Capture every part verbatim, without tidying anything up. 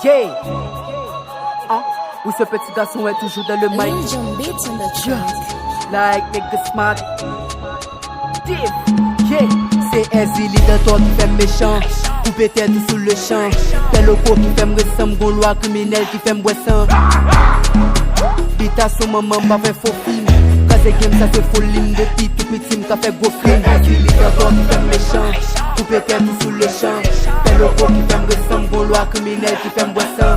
Yeah. Ah, wi, se peti gason, wè, toujou dans le mic. Like nigga smart. Diff. Yeah. Se Èzili Dantò ki fè m mechan. Koupe tèt ou sou le chan. Fè loko ki fè m ret san m gon lwa kriminèl ki fè m bwè san. Bitasyon manman m pa fè fo fim. Kraze game sa se foli m depi tou piti m ka fè gwo krim. Èzili Dantò ki fè m mechan. Koupe tèt ou sou le chan. Fè loko ki fè m ret san m gon lwa kriminèl ki fè m bwè san.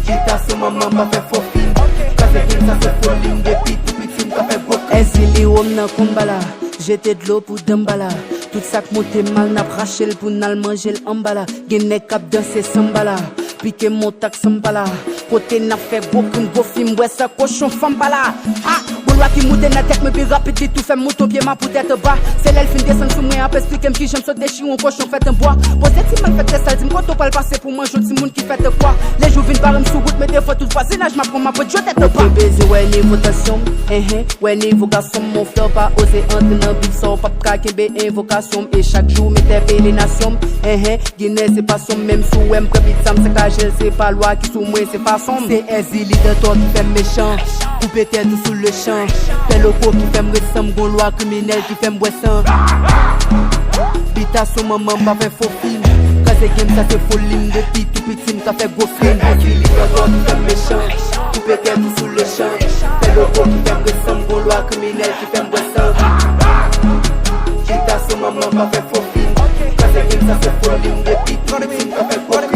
Bitasyon manman m pa fè fo fim. Kraze game sa se foli m depi tou piti m ka fè gwo krim. Èzili wòm nan konba la. Jete dlo pou danbala. Tout sa k monte mal n ap rache l pou n al manje l anba la. Gen nèg k ap danse sanba la. Pike montak sanba la. Kote n ap fè gwo krim gwo fim bwè sa kochon fanm pa la. Ha! Gon lwa ki moute nan tèt mwen pi rapid li tou fè m moute yon pye ma pou tèt anba. Se lè l fin desann sou mwen ap esplike m kijan m sot dechire yon kochon fèt an bwa. Poze ti malfektè sa l di m kote w pral pase pou manje yon timoun ki fèt an bwa. Lejou vin bare m sou wout men devan tout vwazinaj m ap pran m ap ret jwe tèt anba. Ou te bezwen wè nivo tansyon m, enhen. Wè nivo gason m, mon flè pa oze antre nan bif sa w p ap ka kenbe envokasyon m. E chak jou m entèpele nasyon m, enhen. Ginen se pasyon m, menm si w wè m pran bit sa m sakaje l, se pa lwa ki sou mwen, se fason m. Se Èzili Dantò ki fè m mechan. Koupe tèt ou sou le chan. Fè loko ki fè m ret san m gon lwa kriminèl ki fè m bwè san. Bitasyon manman m pa fè fo fim. Kraze game sa se foli m depi tou piti m ka fè gwo krim. Èzili Dantò ki fè m mechan. Koupe tèt ou sou le chan. Fè loko ki fè m ret san m gon lwa kriminèl ki fè m bwè san. Bitasyon manman m pa fè fo fim. Kraze game sa se foli m depi tou piti m ka fè gwo krim.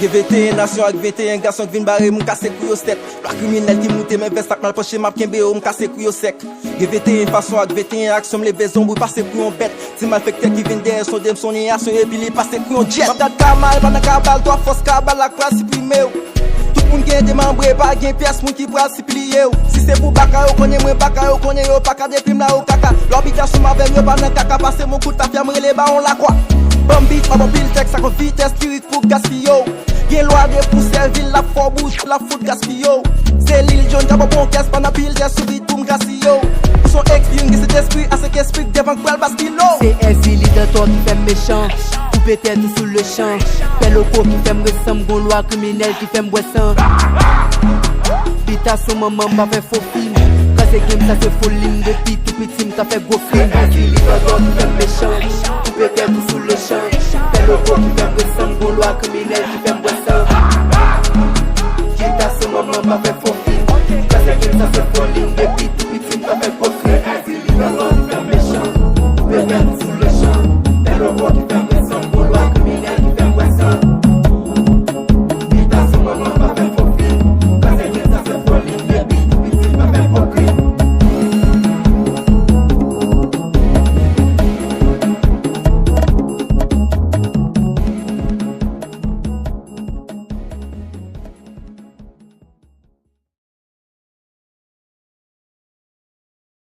Gen venteyen nasyon ak venteyen gason k vin bare m, kase kou yo stèt. Lwa kriminèl ki moute men vès ak mal panche m ap kenbe yo, m kase kou yo sèk. Gen venteyen fason ak venteyen aksyon m leve zonbri pase kou yon bèt. Ti malfektè ki vin dèyè sonde m sonnen asyon epi li pase kou yon djèt. M ap dat ka mal pandan kabal twa fòs kabal la k pral siprime w. Tout moun gen demanbre pa gen pyès moun ki pral sipliye w. Si se pou baka yo konnen mwen baka yo konnen yo pa ka depi m la yo kaka. Lè w bitasyon m avè m yo pa nan kaka pase m yon kout tafya m rele bawon lakwa. Ban m bit m ap anpil tèks ak yon vitès lirik pou gaspiye w. Gen lwa de pou sèvi l l ap fè w bouch l ap fout gaspiye w. Se Lil Jon k ap bon kès pandan pil tès sou bit pou m gaspiye w. Ou se yon ekspi m gen sentespri a sèt espri k devan k pral baskile w. Se Èzili Dantò ki fè m mechan. Koupe tèt ou sou le chan. Fè loko ki fè m ret san m gon lwa kriminèl ki fè m bwè san. Bitasyon manman m pa fè fo fim. Kraze game sa se foli m depi tou piti m ka fè gwo krim. Èzili Dantò ki fè m mechan. Koupe tèt ou sou le chan. Fè loko ki fè m ret san m gon lwa kriminèl ki fè m bwè san. Bitasyon manman m pa fè fo fim. Kraze game sa se foli m depi tou piti m ka fè gwo